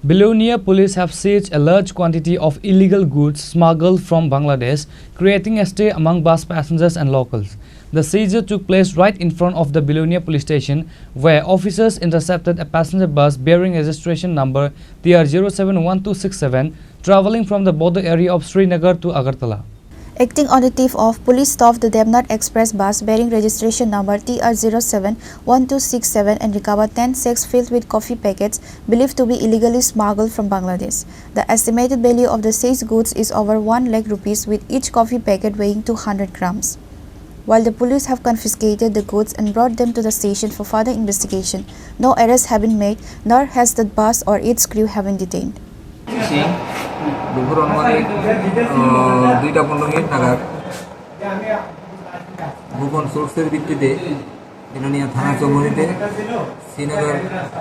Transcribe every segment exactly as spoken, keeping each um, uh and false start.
Belonia police have seized a large quantity of illegal goods smuggled from Bangladesh, creating a stir among bus passengers and locals. The seizure took place right in front of the Belonia police station, where officers intercepted a passenger bus bearing registration number T R zero seven one two six seven, traveling from the border area of Srinagar to Agartala. Acting on the tip of, police stopped the Devnath Express bus bearing registration number T R zero seven one two six seven and recovered ten sacks filled with coffee packets believed to be illegally smuggled from Bangladesh. The estimated value of the seized goods is over one lakh rupees, with each coffee packet weighing two hundred grams. While the police have confiscated the goods and brought them to the station for further investigation, no arrests have been made, nor has the bus or its crew have been detained. Singh, দুপুর আনুমানিক, আহ, দুইটা পনেরো মিনিট নাগাদ গোপন সোর্সের ভিত্তিতে বিলোনিয়া থানা চৌমুহনীতে শ্রীনগর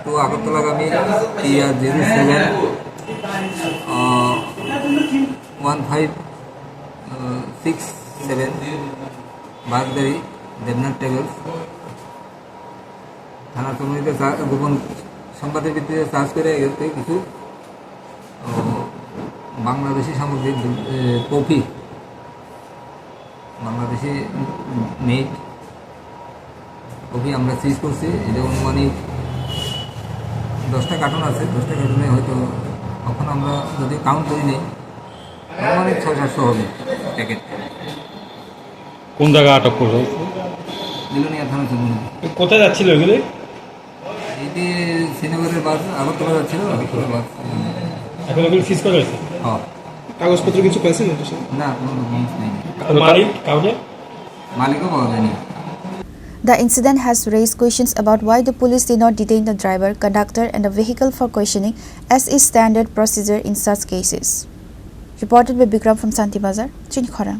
টু আগরতলাগামী T R zero seven, আহ, one five six seven বাস গাড়ি দেবনাথ ট্রাভেলস থানা চৌমুহনীতে চা-, গোপন সংবাদের ভিত্তিতে সার্চ করে এতে কিছু, ও, বাংলাদেশি সামগ্রী, এ, কফি, বাংলাদেশি মেড কফি আমরা সিজ করছি। এটা অনুমানিক দশটা কার্টন আছে, দশটা কার্টনে হয়তো এখন আমরা যদি কাউন্ট করি নেই, অনুমানিক ছয় সাতশো হবে প্যাকেট। কোন জায়গায় আটক করছে? বিলোনিয়া থানা চৌমুহনী। কোথায় যাচ্ছিল এগুলি? এটি শ্রীনগরের বাস আগরতলা যাচ্ছিল, আগরতলা বাস। এখন এগুলি সিজ করা হয়েছে? হ্যাঁ। কাগজপত্র কিছু পাইছেন আপনার সাথে? না, কোনো ডকুমেন্টস নেই। আর মালিক কাউকে? মালিকও পাওয়া যায়নি। The incident has raised questions about why the police did not detain the driver, conductor, and the vehicle for questioning, as is standard procedure in such cases. Reported by Bikram from Santi Bazar, Chinikhora.